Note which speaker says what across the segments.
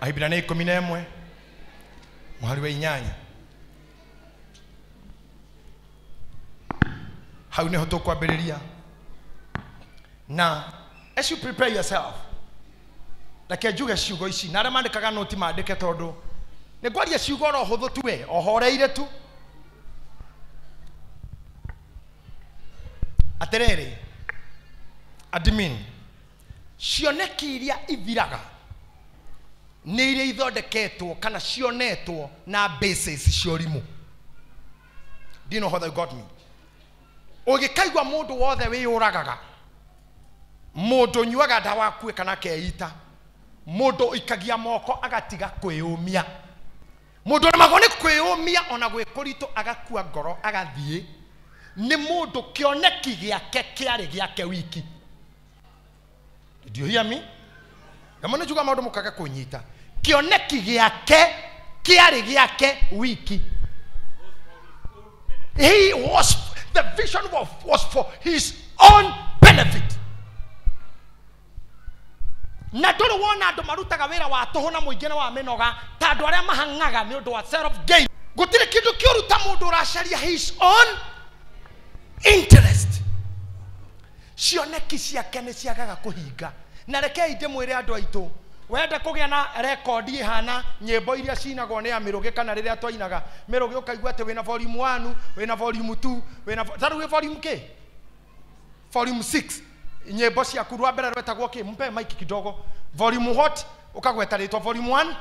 Speaker 1: Ahibirania 11 mũhari wa 8. Hau nĩho tũkwambĩrĩria. Na as you prepare yourself, reke njuge ciugo ici na arĩa mandĩkaga noti mandĩke, tondũ nĩ ngwaria ciugo oro hũthũ tu we ohoreire tu. Atĩrĩrĩ admin, cioneki iria ithiraga nĩ iria ithondeketwo kana cionetwo na basis cia ũrimũ. Do you know how they got me? Ũgĩkaigua mũndũ wothe wĩyũragaga, mũndũ ũnyuaga ndawa akue kana akeita, mũndũ ũikagia moko agatiga kwĩyũmia, mũndũ ũremagwo nĩ kwĩyũmia ona gwĩ kũritũ agakua ngoro agathiĩ, nĩ mũndũ kĩoneki gĩake kĩarĩ gĩake wiki. Did you hear me? Kama njuga maũndũ mũkaga kũnyita. Kĩoneki gĩake kĩarĩ gĩake wiki. He was, the vision was for his own benefit. Na ndũrĩ wona andũ marutaga wĩra wa tũhũ na mũingĩ na wa mĩnoga ta andũ arĩa mahang'aga nĩ ũndũ wa self gain. Gũtirĩ kĩndũ kĩũru ta mũndũ ũracaria his own interest. Cioneki ciake nĩ ciagaga kũhinga. Na rekei ndĩmwĩre andũ aitũ, wenda kũgĩa na rekondi ihana nyĩmbo iria cinagwo nĩ amĩrũgĩ kana rĩrĩa twainaga mĩrũgĩ ũkaigua atĩ wĩna volume 1, wĩna volume 2, wĩna ta rĩu wĩ volume kĩ? Volume 6. Nyĩmbo ciaku rwa mbere rwetagwo kĩ? Mpe mic kidogo. Volume what? Ũkagweta rĩtwa. Volume 1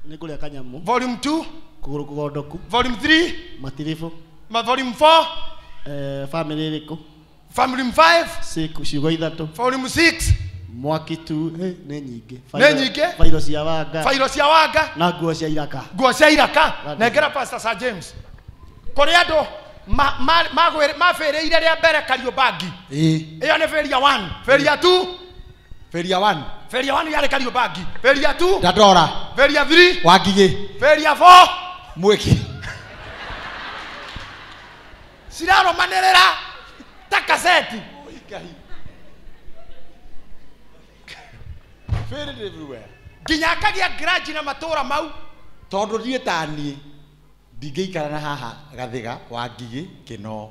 Speaker 2: nĩ kũrĩa kanyamũ.
Speaker 1: Volume 2
Speaker 2: kũgũrũ kũgondoku.
Speaker 1: Volume 3
Speaker 2: matiribũ.
Speaker 1: Ma volume 4
Speaker 2: family ĩrĩkũ?
Speaker 1: Volume 5
Speaker 2: ciugo ithatũ.
Speaker 1: Volume 6
Speaker 2: mwaki tu nĩ nyingĩ.
Speaker 1: Nĩ nyingĩ.
Speaker 2: Fairo cia wanga.
Speaker 1: Fairo cia wanga
Speaker 2: na nguo cia iraka.
Speaker 1: Nguo cia iraka. Nengera Pastor Sir James. Kũrĩ andũ mabĩrĩire rĩa mbere Kariobangi. Ĩyo nĩ failure 1, failure 2,
Speaker 3: failure 1.
Speaker 1: Failure 1 yarĩ Kariobangi. Failure 2
Speaker 3: Dandora.
Speaker 1: Failure 3
Speaker 3: Wangigĩ.
Speaker 1: Failure 4
Speaker 3: Mwĩki.
Speaker 1: Cirarũmanĩrĩra ta kaseti.
Speaker 3: Failed everywhere.
Speaker 1: Nginya akagĩa grudge na matũra mau.
Speaker 3: Tondũ niĩ ta niĩ ndingĩikara na haha Gathiga Wangigĩ Kĩno.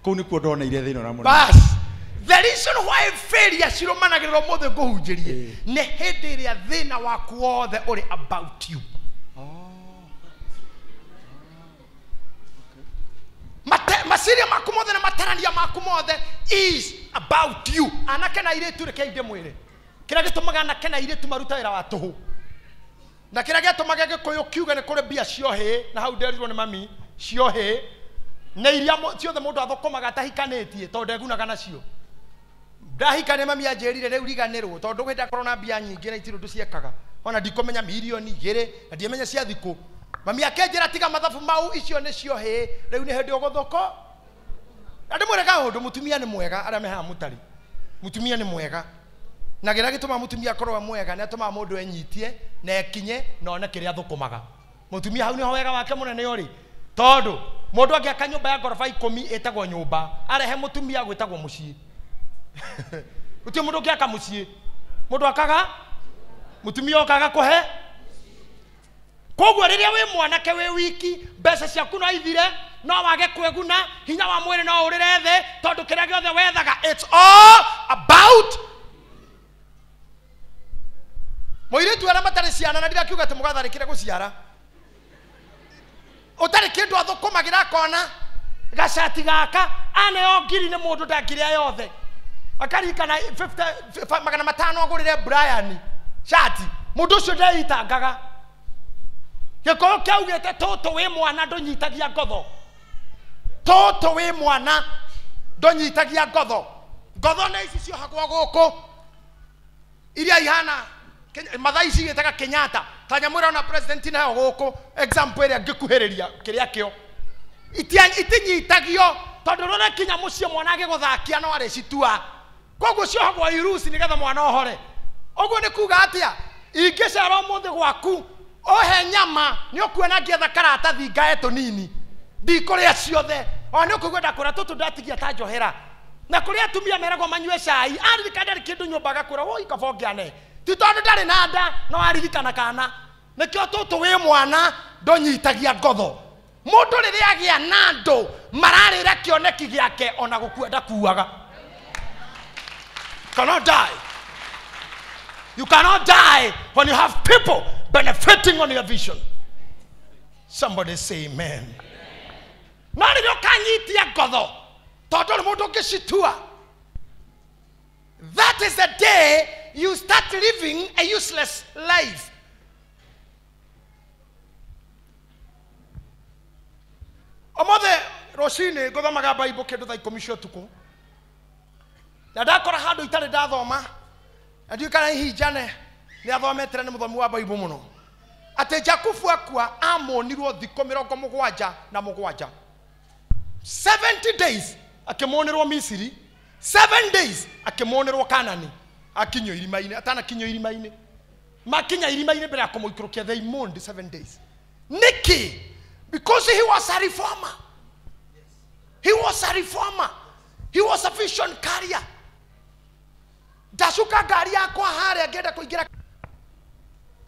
Speaker 3: Kũu nĩkuo ndoneire thĩna ũrĩa mũnene.
Speaker 1: Bas, the reason why failure cirũmanagĩrĩra ũmũthĩ ngũhunjĩrie nĩ hĩndĩ ĩrĩa thĩna waku wothe ũrĩ about you. Maciria maku mothe na matarania maku mothe is about you. Anake na airĩtu rekei ndĩmwĩre kĩrĩa gĩtũmaga anake na airĩtu maruta wĩra wa tũhũ na kĩrĩa gĩatũmaga Gĩkũyũ kiuge nĩ kũrĩ mbia ciohĩ, na hau nderirwo nĩ mami ciohĩ nĩ iria ciothe mũndũ athũkũmaga atahikanĩtie tondũ ndegunaga nacio. Ndahikania mami anjĩrire rĩu riganĩrwo tondũ hĩndĩ akorwo na mbia nyingĩ na itirĩ ũndũ ciekaga, ona ndikũmenya mirioni 2 na ndiamenya cia thikũ. Mami akĩnjĩra tiga mathabu mau, icio nĩ ciohĩ, rĩu nĩ hĩndĩ ũgũthũkũ. Na ndĩmwĩre kaũndũ, mũtumia nĩ mwega, arĩa me haha mũtarĩ, mũtumia nĩ mwega. Na kĩrĩa gĩtũmaga mũtumia akorwo e mwega nĩ atũmaga mũndũ enyitie na ekinye na one kĩrĩa athũkũmaga. Mũtumia hau nĩho wega wake mũnene ũrĩ, tondũ mũndũ angĩaka nyũmba ya ngoroba 10 ĩtagwo nyũmba, arehe mũtumia gwĩtagwo mũciĩ. Gũtirĩ mũndũ ũngĩaka mũciĩ, mũndũ akaga mũtumia okaga kũhe. Koguo rĩrĩa wĩ mwanake wĩ wiki, mbeca ciaku no ithire, no wage kwĩguna, hinya wa mwĩrĩ no ũrĩre thĩ, tondũ kĩrĩa gĩothe wethaga it's all about mũirĩtu arĩa matarĩ ciana. Na ndirakiuga atĩ mũgatharĩkĩre gũciara, ũtarĩ kĩndũ athũkũmagĩra akona gacati gaka aneo ngiri nĩ mũndũ ndangĩrĩa yothe, akarikana 500 agũrĩre Brian cati, mũndũ ũcio ndeitangaga. Gĩkũyũ kĩaugĩte tũtũ wĩ mwana ndũnyitagia ngotho. Tũtũ wĩ mwana ndũnyitagia ngotho. Ngotho nĩ ici ciohagwo gũkũ iria ihana Mathai cigĩtaga Kenyatta ta nyamũ ĩrĩa ona president nayo gũkũ, example ĩrĩa ngĩkuhĩrĩria kĩrĩa kĩo itinyitagio tondũ rũrakinya mũciĩ mwana agĩgũthakia no arĩcitua. Koguo ciohagwo iruci nĩgetha mwana ohore. Ũguo nĩ kuga atĩa? Ingĩcera ũmũthĩ gwaku ohe nyama nĩ ũkuona ngĩetha karatathi ngae tũnini, ndikũrĩa ciothe, ona nĩ ũkũigua ndakũra tũtũ ndatigia ta njohera. Na kũrĩ atumia meragwo manyue cai, aririkana ndarĩ kĩndũ nyũmba agakũra woi kaba ũngĩane. Ti tondu ndari na nda no aririkana kana. Nikio tutu wi mwana ndonyitagia ngotho. Mundu riria agia na andu mararira kioneki giake ona gukua ndakuaga. Cannot die. You cannot die when you have people benefiting on your vision. Somebody say amen. No rĩrĩa ũkanyitia ngotho tondũ nĩ mũndũ ũngĩcitua. That is the day you start living a useless life. Omothe rũcinĩ ngũthomaga Bible kĩndũ thaa ikũmi cia ũtukũ. Na ndakora handũ itarĩ ndathoma na ndiũĩ kana hihi Jane nĩ athometire, nĩ mũthomi wa Bible mũno, atĩ Jakubu akua amonirwo thikũ 77. 70 days akĩmonĩrwo Misiri, 7 days akĩmonĩrwo Kanani, akinyio irima-inĩ, atanakinyio irima-inĩ. Makinya irima-inĩ mbere ya kũmũikũrũkia, they mourned 7 days. Nĩkĩ? Because he was a reformer. He was a reformer. He was a vision carrier. Ndacuka ngari yakwa harĩa ngĩenda kũingĩra.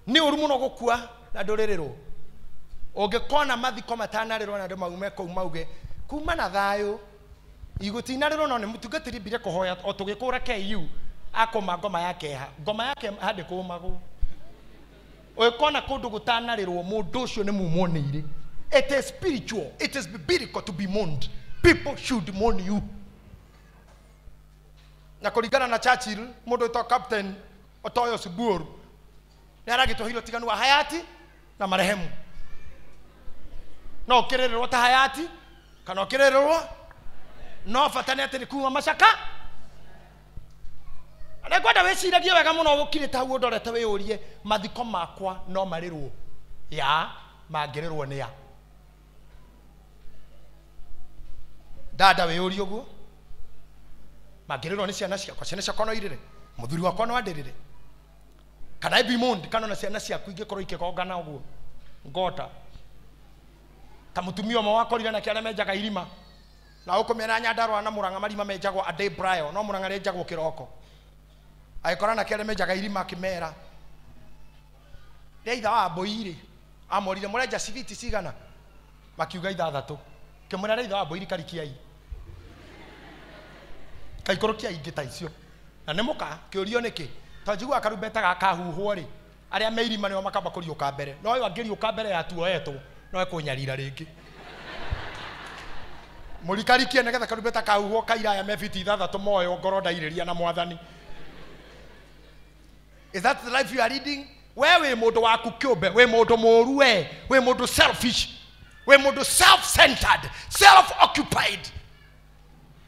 Speaker 1: Nĩ ũru mũno gũkua na ndũrĩrĩrwo. Ũngĩkona mathiko matanarĩrwo na andũ maume kũu mauge kuma na thayũ igũtinarĩrwo, no nĩ mũtungatĩri mbire kũhoya o tũgĩkũra KU akũma ngoma ya keha, ngoma ya keha ndĩkũmagwo. Ũngĩkona kũndũ gũtanarĩrwo mũndũ ũcio nĩ mumonĩire. It is spiritual, it is biblical to be mourned. People should mourn you. Na kũringana na Churchill, mũndũ wĩtagwo Captain Otoyo Sibuor nĩ aragĩtũheire ũtiganu wa hayati na marehemu. No ũkĩrĩrĩrwo ta hayati kana ũkĩrĩrĩrwo, no bata nĩ atĩ nĩ kuma macaka. Na ngwenda wĩciragie wega mũno ũkirĩte hau ũndorete wĩyũrie, mathiko makwa no marĩrwo ya mangĩrĩrwo nĩ ya dada. Wĩyũrie ũguo, mangĩrĩrwo nĩ ciana ciakwa, ciana ciakwa no irĩre, mũthuri wakwa no andĩrĩre, kana I be mourned, kana ona ciana ciaku ingĩkorwo ikĩgongana ũguo ngota ta mũtumia ũmwe wakorire nake arĩa menjaga irima na gũkũ mĩena Nyandarũa na Mũrang'a marima menjagwo a day prior, no Mũrang'a rĩenjagwo kĩroko. Agĩkora nake arĩa menjaga irima akĩmera rĩa itha wa mbũi rĩ, amorire mũrenja cibiti cigana, makiuga 6. Kĩmwĩra rĩa itha wa mbũi karikiai kaikũrũkia ingĩ ta icio na nĩ mũka kĩũrio nĩkĩ to njiguaga karumbeta gakahuhwo rĩ, arĩa me irima nĩo makamba kũriũka mbere, no ũyũ angĩriũka mbere ya tuoetwo no ekũnyarira rĩngĩ. Mũrikarikie nĩgetha karumbeta kahuhwo kairaya me biti 6 moyo ngoro ndairĩria na mwathani. Is that the life you are leading? We wĩ mũndũ waku kĩũmbe, wĩ mũndũ mũũru, we wĩ mũndũ selfish, wĩ mũndũ self-centered, self-occupied.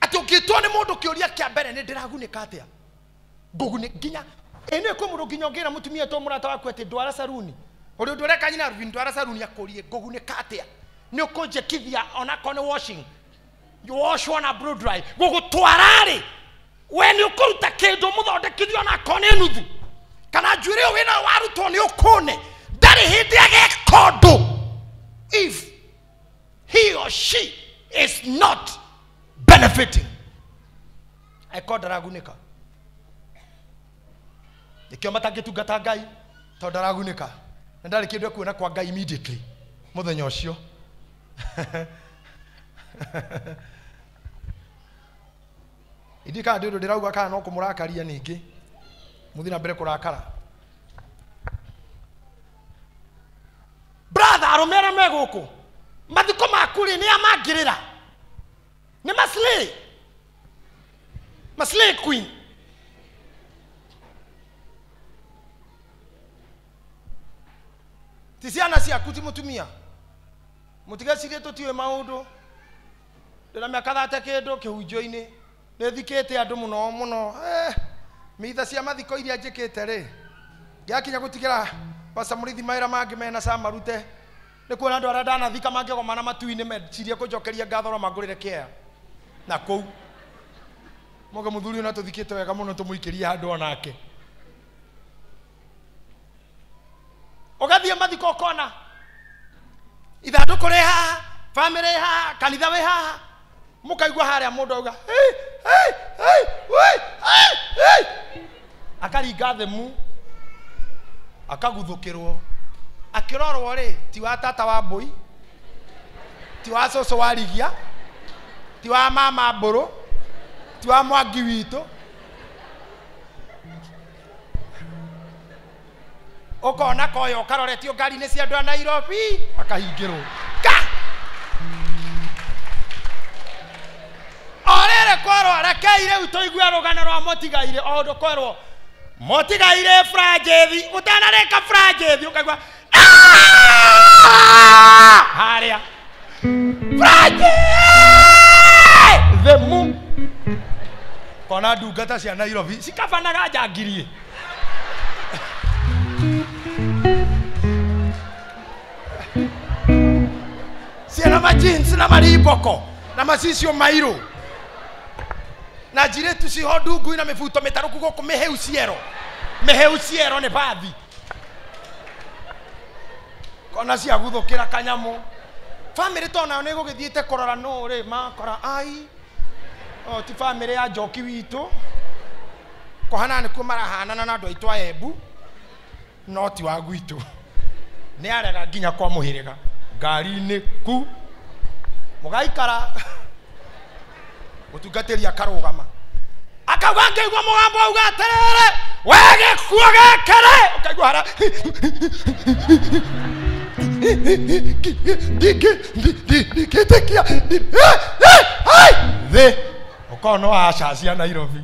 Speaker 1: Atĩ ũngĩtwo nĩ mũndũ kĩũria kĩa mbere nĩ ndĩragunĩka atĩa, ngũgune nginya ĩnĩ kwĩ mũndũ nginya ũngĩra mũtumia to mũrata waku atĩ ndwara saruni, ũrĩa ũndũ ũreka nyina Rubin ndwara saruni akũrie ngũgunĩka atĩa, nĩ ũkũnjĩkithia onakorwo nĩ washing, you wash one blow dry, gũgũtwara rĩ we nĩ ũkũruta kĩndũ mũthondekithio onakorwo nĩ nuthu kana njuĩrĩ ĩyo wĩnayo warutwo nĩ ũkũne, ndarĩ hĩndĩ ageka ũndũ if he or she is not benefiting. Akorwo ndaragunĩka, nĩkĩo matangĩtungata Ngai tondũ ndaragunĩka na ndarĩ kĩndũ ekuona kwa Ngai immediately mũthenya ũcio. Ithuĩ kana ndĩ ũndũ ndĩrauga kana no kũmũrakaria ningĩ mũthiĩ na mbere kũrakara. Brother, arũme arĩa me gũkũ mathiko maku rĩ nĩ amangĩrĩra, nĩ maslay, maslay queen. Ti ciana ciaku ti mũtumia, mũtigecirie tũtiũĩ maũndũ. Ndĩna mĩaka 30 kĩndũ kĩhunjio-inĩ nĩ thikĩte andũ mũno mũno. Mitha cia mathiko iria njĩkĩte rĩ, ngĩakinya gũtigĩra Pastor Mũrĩithi mawĩra mangĩ mena camarute, nĩ kuona andũ arĩa ndanathika mangĩgomana matu-inĩ mecirie kũnjokeria ngatho no mangũrĩre kĩea na kũu. Mũge mũthuri ũyũ na tũthikĩte wega mũno tũmũikĩrie handũ onake. Ũgathiĩ mathiko ũkona ithandũkũ rĩ haha, bamĩrĩ haha, kanitha wĩ haha, mũkaigua harĩa mũndũ auga hey, hey, hey, hey, hey, hey, akaringa themu. Akaguthũkĩrwo. Akĩrorwo rĩ, ti wa tata wa mbũi, ti wa cũcũ wa rigia, ti wa mama mbũrũ, ti wa mwangi witũ. Ũkona koyo karoretio ngari-inĩ cia andũ a Nairobi, akahingĩrwo. Ka! O rĩrĩ kwerwo rekei rĩu tũigue rũgano rwa mũtigairĩ, o ũndũ kwerwo mũtigairĩ Franjethi, ũtanarĩka Franjethi ũkaigua harĩa Franjethi themu. Kona ndungata cia Nairobi cikabanaga njangirie. Ciana majins na mariboko na macicio mairũ na njirĩtu ciho ndungu na mĩbuto mĩtarũku gũkũ mĩhĩu ciero, mĩhĩu ciero nĩ bathi. Kona ciaguthũkĩra kanyamũ. Bamĩrĩ to nayo nĩ ĩgũgĩthiĩte kũrora nũ rĩ, makora ai o ti bamĩrĩ ya njoki witũ, kũhana nĩkuo marahanana na andũ aitũ a Embu, no ti wa gwitũ. Nĩ arega nginya kwa mũhĩrĩga ngari-inĩ ku mũgaikara. Mũtungatĩri akarũgama akauga, ngĩigua mũgambo auga atĩrĩrĩ, we gĩkuũ gĩkĩrĩ. Ũkaigua hara ndingĩtĩkia thĩ. Ũkorwo no aca cia Nairobi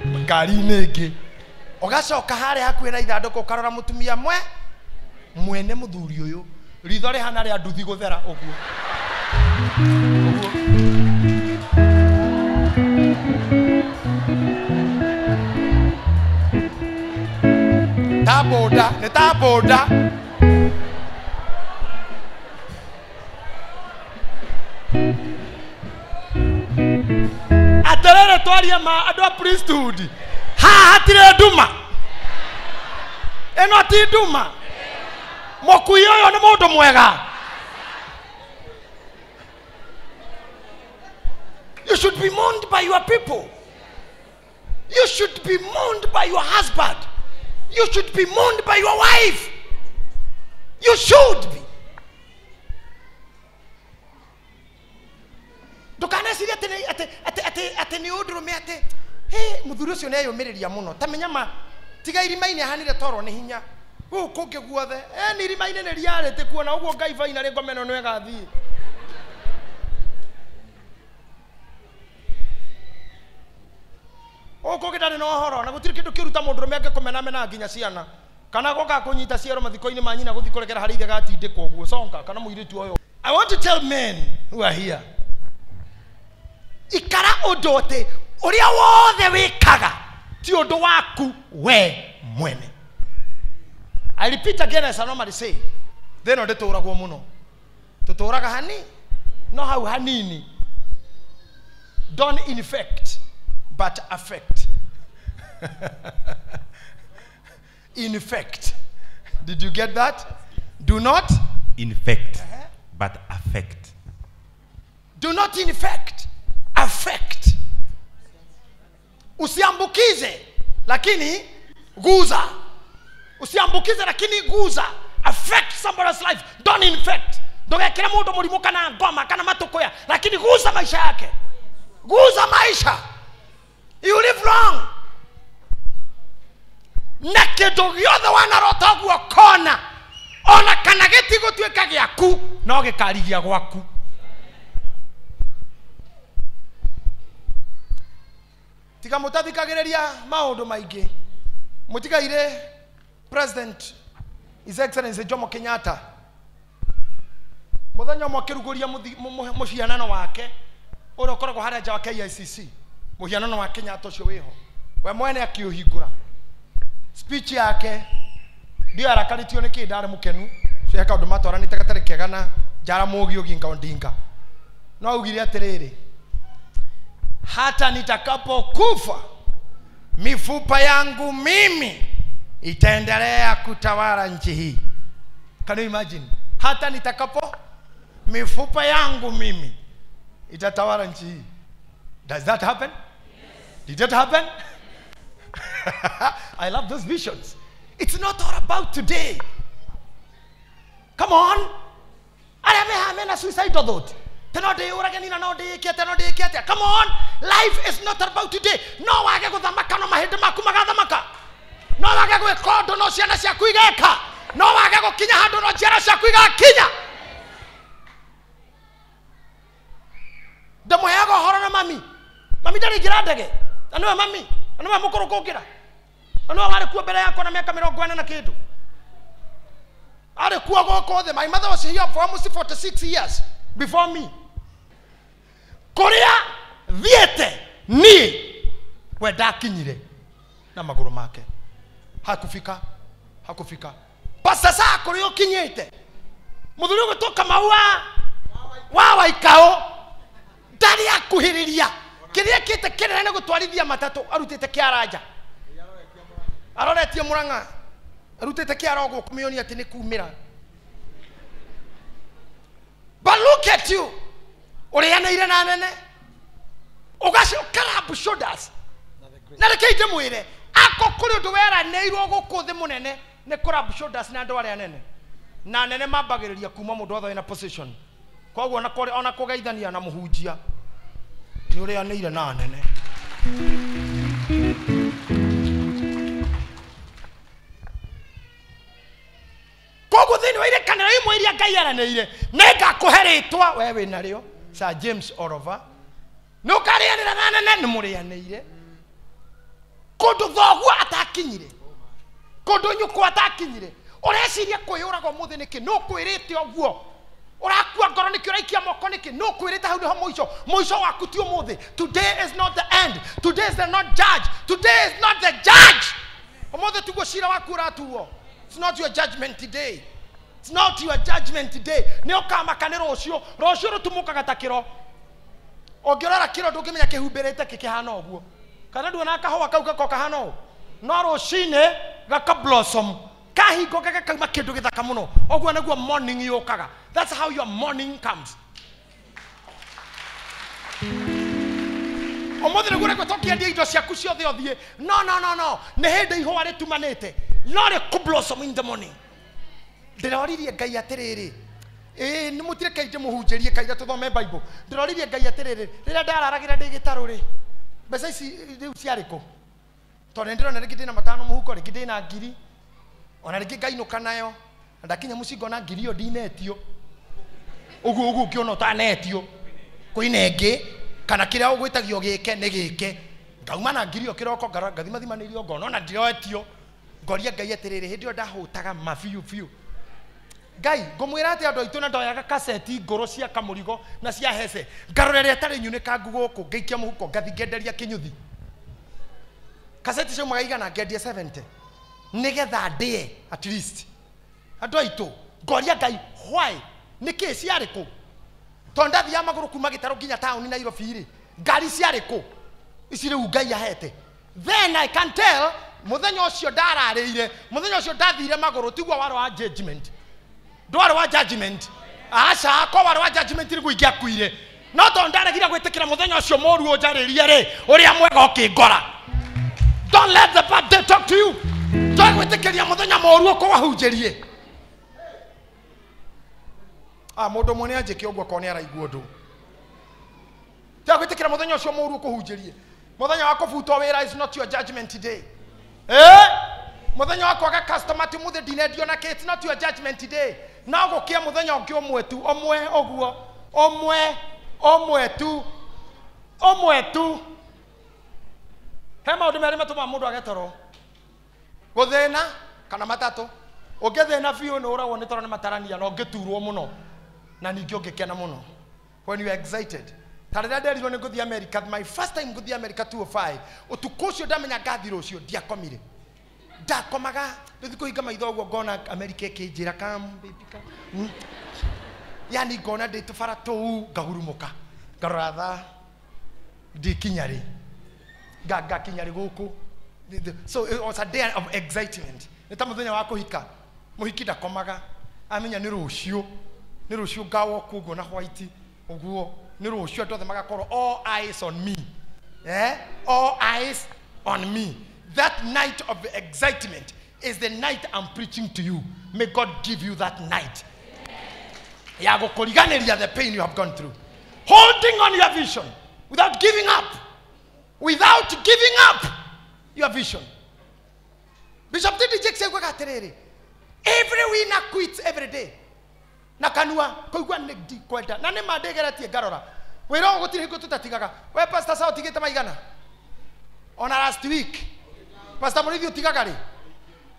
Speaker 1: ngari-inĩ ĩngĩ. Ũgacoka harĩa hakuhĩ na ithandũkũ ũkarora mũtumia mwene mũthuri ũyũ, ritho rĩhana rĩa nduthi gũthera ũguo ũguo. Ta boda, nĩ ta boda. Atĩrĩrĩ twarie ma andũ a priesthood, haha hatirĩ nduma. Ĩno ti nduma. Mũkui ũyũ nĩ mũndũ mwega. You should be mourned by your people. You should be mourned by your husband. You should be mourned by your wife. You should be. Ndũkanecirie atĩ nĩ ũndũrũme atĩ hĩ mũthuri ũcio nĩeyũmĩrĩria mũno. Ta menya ma tiga irima-inĩ ahanire toro nĩ hinya. Gũkũ kũngĩ guothe nĩ irima-inĩ nĩ riarĩte kuona ũguo Ngai baina ngoma ĩno nĩ ĩgathiĩ. Gũkũ kũngĩ ndarĩ na ũhoro na gũtirĩ kĩndũ kĩũru ta mũndũrũme angĩkũmenamena nginya ciana kana goka kũnyita ciero mathiko-inĩ ma nyina gũthiĩ kũrekera harĩa ithe gatindĩkwo ũguo conga kana mũirĩtu ũyũ. I want to tell men who are here, ikara ũndũ atĩ ũrĩa wothe wĩkaga ti ũndũ waku we mwene. I repeat again as I normally say, thĩ ĩno ndĩtũragwo mũno, tũtũraga hani no hau hanini. Don't infect but affect. Infect. Did you get that? Do not
Speaker 4: infect, but affect.
Speaker 1: Do not infect, affect. Usiambukize lakini guza. Usiambukize lakini guza. Affect somebody's life. Don't infect. Ndũgekĩre mũndũ mũrimũ kana ngoma kana matũkũya, lakini guza maisha yake. Guza maisha. You live long. Na kĩndũ gĩothe wanarota ũguo kona, ona kana gĩtigũtuĩka gĩaku, no gĩkarigia gwaku. Tiga mũtathikagĩrĩria maũndũ maingĩ. Mũtigaire President His Excellency Jomo Kenyatta mũthenya ũmwe akĩrugũria mũhianano wake ũrĩa ũkoragwo harĩa nja wa KICC, mũhianano wa Kenyatta ũcio wĩho, we mwene akĩũhingũra. Speech yake ndio arakarĩtio nĩ kĩ, ndarĩ mũkenu cio he kaũndũ matwaranĩte gatarĩ kega na Jaramogi Oginga Odinga, no augire atĩrĩrĩ, hata nitakapokufa mifupa yangu mimi itaendelea kutawala nchi hii. Can you imagine? Hata nitakapo mifupa yangu mimi itatawala nchi hii. Does that happen? Yes. Did that happen? I love those visions. It's not all about today. Come on. Arĩa meha mena suicidal thought. Teno ndĩyũrage nina no ndĩĩke atĩa no ndĩĩke atĩa. Come on. Life is not about today. No wage gũthamaka no mahĩndĩ maku magathamaka. No wage gwĩka ũndũ no ciana ciaku igeka. No wage gũkinya handũ no njiaro ciaku igakinya. Ndĩmũheaga ũhoro na mami. Mami ndarĩ ingĩra ndege. Na nĩwe mami. Na nĩwe mũkũrũ kũngĩra. Na nĩwe warĩ kuo mbere yakwa na mĩaka 40 na kĩndũ. Arĩ kuo gũkũ thĩ. My mother was here for almost 46 years before me. Kũrĩa thiĩte niĩ we ndakinyire na magũrũ make. Hakufika. Hakufika. Pastor saa kũrĩa ũkinyĩte. Mũthuri ũgwĩtwo Kamau wa Waikaũ ndarĩ akuhĩrĩria. Kĩrĩa ekĩte kĩnene nĩ gũtwarithia matatũ arutĩte kĩaranja. Aroretie Murang'a. Arutĩte kĩara ũguo kũmĩonia atĩ nĩ kumĩra. But look at you. Ũrĩanĩire na nene. Ũgacoka rub shoulders. Na reke ndĩmwĩre, ako kũrĩ ũndũ weranĩirwo gũkũ thĩ mũnene nĩ kũ rub shoulders na andũ arĩa anene. Na anene mambagĩrĩria kuma mũndũ wothe wĩna position. Koguo ona kũgeithania na mũhunjia nĩ ũrĩanĩire na anene. Koguo thĩinĩ wa irĩkanĩro imwe iria Ngai aranĩire nĩngakũhe rĩtwa we wĩnarĩo Sir James Oliver. Nĩ ũkarĩanĩra na anene nĩ mũrĩanĩire. Kũndũ thoguo atakinyire. Kũndũ nyũkwa atakinyire. Ũreciria kwĩyũraga ũmũthĩ nĩkĩ? Nĩ ũkwĩrĩte ũguo. Ũrakua ngoro nĩkĩ? Ũraikia moko nĩkĩ? Nĩ ũkwĩrĩte hau nĩho mũico. Mũico waku ti ũmũthĩ. Today is not the end. Today is the not judge. Today is not the judge. Ũmũthĩ tiguo cira waku ũratuo. It's not your judgment today. It's not your judgment today. Nĩ ũkamaka nĩ rũciũ. Rũciũ rũtumũkaga ta kĩro. Ũngĩrora kĩro ndũngĩmenya kĩhumbĩrĩte kĩ kĩhana ũguo. Kana nduona kahũa kau gako kahana ũũ. No rũcinĩ gaka blossom. Kahingo gakauma kĩndũ gĩthaka mũno. Ũguo nĩguo morning yũkaga. That's how your morning comes. Ũmũthĩ nĩguo ũrekwo tũkĩendia indo ciaku ciothe ũthiĩ. No, no, no, no. Nĩ hĩndĩ ihũa rĩtumanĩte. No rĩkũ blossom in the morning. Ndĩroririe Ngai atĩrĩrĩ. Ĩĩ nĩ mũtireke ndĩmũhunjĩrie kaira tũthome Bible. Ndĩroririe Ngai atĩrĩrĩ. Rĩrĩa ndararagĩra ndĩ gĩtarũ rĩ. Mbeca ici rĩu ciarĩ kũ? Tondũ nĩndĩrona rĩngĩ ndĩna 5 mũhuko, rĩngĩ ndĩna 1000. Ona rĩngĩ ngainũka nayo. Na ndakinya mũciĩ ngona 1000 ĩyo ndinetio. Ũguo ũguo ũngĩona ũtanetio. Kwĩna ĩngĩ kana kĩrĩa ũgwĩtagio gĩke nĩ gĩke. Ngauma na 1000 ĩyo kĩroko ngathimathimanĩrio ngona ona ndiroetio. Ngoria Ngai atĩrĩrĩ, hĩndĩ ĩyo ndahũtaga ma biũ biũ. Ngai ngũmwĩra atĩ andũ aitũ na ndoyaga kaseti ngũrũ cia kamũrigo na cia hece. Ngarora ĩrĩa ĩtarĩ nyunĩkangu gũkũ ngaikia mũhuko ngathi ngenderia kĩnyuthi. Kaseti ciaumaga igana ngendia 70. Nĩgetha ndĩe at least. Andũ aitũ ngoria Ngai why nĩkĩ ciarĩ kũ? Tondũ ndathiaga magũrũ kuma gĩtarũ nginya taũni Nairobi rĩ, ngari ciarĩ kũ? Ici rĩu Ngai ahete. Then I can tell mũthenya ũcio ndararĩire, mũthenya ũcio ndathire magũrũ tiguo warĩ wa judgment. Ndwarĩ wa judgment. Aca, ko warĩ wa judgment nĩguo ingĩakuire. No tondũ ndaregire gwĩtĩkĩra mũthenya ũcio mũũru ũnjarĩrie rĩ, ũrĩa mwega ũkĩngora. Don't let the bad day talk to you. Ndwage gwĩtĩkĩria mũthenya mũũru ũkũwahunjĩrie. Mũndũ ũmwe nĩanjĩke ũguo akorwo nĩaraigua ũndũ. Tiga gwĩtĩkĩra mũthenya ũcio mũũru ũkũhunjĩrie. Mũthenya wa kũbutwo wĩra is not your judgment today. Mũthenya wa kwaga customer ti mũthĩ ndinendio na kĩ, it's not your judgment today. No gũkĩa mũthenya ũngĩ ũmwe tu, ũmwe ũguo, ũmwe, ũmwe tu, ũmwe tu. He maũndũ merĩ matũmaga mũndũ age toro. Gũthĩna kana matatũ. Ũngĩthĩna biũ nĩ ũragwo nĩ toro nĩ matarania na ũngĩturwo mũno. Na ningĩ ũngĩkena mũno. When you are excited. Ta rĩrĩa nderirwo nĩ ngũthiĩ America, my first time ngũthiĩ America 2005, ũtukũ ũcio ndamenya ngathi rũciũ ndiakomire. Ndakomaga, ndĩthiĩ kũhinga maitho ũguo ngona America ĩkĩnjĩra come baby come. Yani ngona ndĩ tũbara tũu ngahurumũka. Ngarora thaa ndikinya rĩ. Ngakinya rĩ gũkũ. So it was a day of excitement. Nĩ ta mũthenya wa kũhika. Mũhiki ndakomaga. Amenya nĩ rũciũ. Nĩ rũciũ ngawalk ũguo na white ũguo. Nĩ rũciũ andũ othe magakorwo all eyes on me. All eyes on me. That night of excitement. is the night I'm preaching to you. May God give you that night. Ya gũkũriganĩria the pain you have gone through. Holding on your vision without giving up. Without giving up your vision. Bishop T.D. Jakes augaga atĩrĩrĩ, every winner quits every day. Na kanua kũigua nĩ ndikwenda na nĩ ma ndĩgeretie ngarora wĩra ũyũ gũtirĩ hingo tũtatigaga. We Pastor Sao ũtigĩte maigana ona last week. Pastor Mũrĩithi ũtigaga rĩ?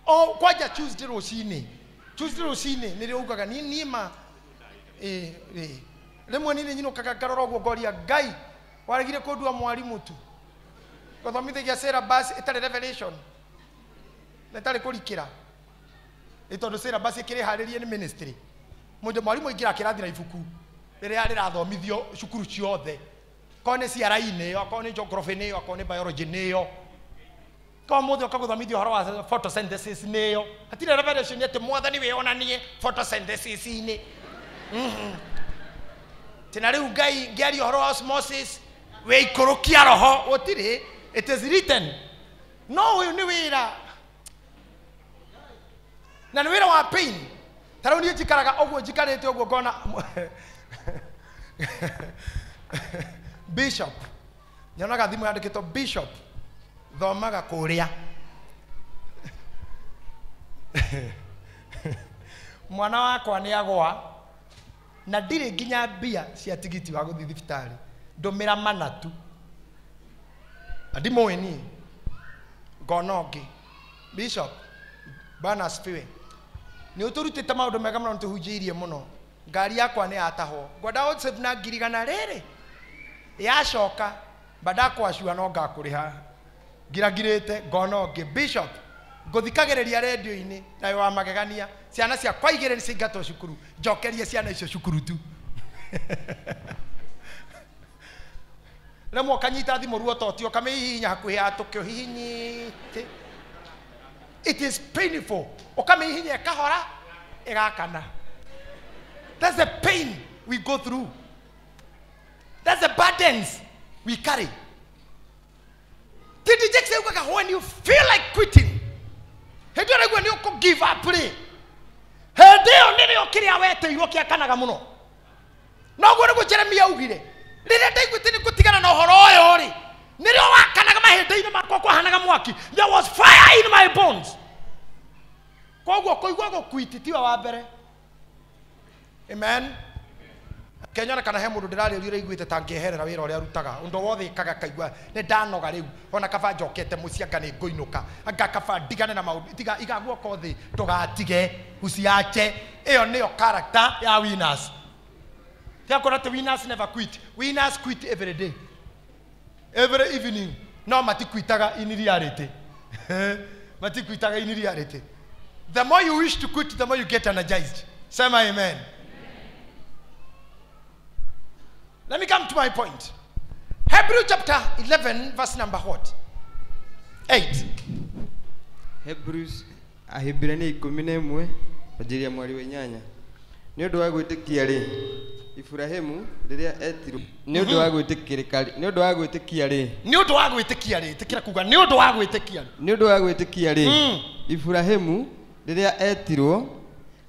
Speaker 1: O kwanja Tuesday rũcinĩ, Tuesday rũcinĩ nĩrĩo ugaga niĩ ma rĩmwe niĩ nyinũkaga ngarora ũguo ngoria Ngai waregire kũndua mwarimũ tu gũthomithagia syllabus ĩtarĩ revelation na ĩtarĩ kũrikĩra ĩ tondũ syllabus ĩkĩrĩharĩrie nĩ ministry. Mũndũ mwarimũ aingĩra kĩrathi na ibuku rĩrĩa rĩrathomithio cukuru ciothe, korwo nĩ CRE nĩyo, akorwo nĩ geography nĩyo, akorwo nĩ biology nĩyo, korwo mũthĩ ũka gũthomithio ũhoro wa photosynthesis nĩyo. Hatirĩ revelation atĩ mwathani wĩonanie photosynthesis-inĩ. Tena rĩu Ngai ngĩaria ũhoro wa osmosis wĩikũrũkia roho gũtirĩ, it is written. No ũyũ nĩ wĩra na nĩ wĩra wa pain. Ta rĩu niĩ njikaraga ũguo njikarĩte ũguo ngona Bishop nyonaga thimũ yandĩkĩtwo Bishop thomaga kũrĩa mwana wakwa nĩ agwa na ndirĩ nginya mbia cia tigiti wa gũthiĩ thibitarĩ, ndũmĩra mana tu na ndimũĩ niĩ ngona ũngĩ. Bishop Bwana asifiwe, nĩ ũtũrutĩte maũndũ mega mũno, nĩtũhunjĩirie mũno. Ngari yakwa nĩ yatahwo, ngwenda ũsave na 100,000 rĩrĩ yacoka bandakwacua no ngakũrĩha ngirangirĩte. Ngona ũngĩ Bishop ngũthikagĩrĩria redio-inĩ na wa magegania, ciana ciakwa igĩrĩ nĩ ciaingatwo cukuru, njokerie ciana icio cukuru tu. Rĩmwe ũkanyita thimũ ruototio ũkamĩhihinya hakuhĩ yatũke ũhihinyĩte. It is painful. Ũkamĩhihinya ĩkahora ĩgakana. That's the pain we go through. That's the burdens we carry. T.D. Jakes augaga when you feel like quitting, hĩndĩ ĩyo ũraigua nĩ ũkũ give up rĩ, hĩndĩ ĩyo nĩrĩo kĩrĩa wetĩirwo kĩakanaga mũno. Noguo nĩguo Jeremia augire, rĩrĩa ndaiguĩte nĩ ngũtigana na ũhoro ũyũ rĩ, nĩrĩo wakanaga mahĩndĩ-inĩ makwa kwahanaga mwaki. There was fire in my bones. Koguo kũigua gũkuiti tiwe wa mbere. Amen. Kenyona kana he mũndũ ndĩrarĩria ũraiguĩte ta ngĩeherera wĩra ũrĩa arutaga ũndũ wothe ĩkaga kaigua nĩ ndanoga rĩu, ona kaba njokete mũciĩ anga nĩ ngũinũka, anga kaba ndigane na maũndũ, tiga iga guoko thĩ ndũgatige uciache. Ĩyo nĩyo character ya winners. Tiakora atĩ winners never quit. Winners quit every day, every evening. No matikwitaga in reality. Matikwitaga in reality. The more you wish to quit, the more you get energized. Sema amen. Let me come to my point. Hebrew chapter 11, verse number what? 8.
Speaker 5: Hebrews Ahibirania 11 kwanjĩrĩria mweri wa 8. Nĩ ũndũ wa gwĩtĩkia rĩ, Iburahĩmu rĩrĩa etirwo, nĩ ũndũ wa gwĩtĩkĩrĩka, nĩ ũndũ wa gwĩtĩkia rĩ,
Speaker 1: nĩ ũndũ wa gwĩtĩkia rĩ, ĩtĩkĩra kuga nĩ ũndũ wa gwĩtĩkia rĩ,
Speaker 5: nĩ ũndũ wa gwĩtĩkia rĩ, Iburahĩmu rĩrĩa etirwo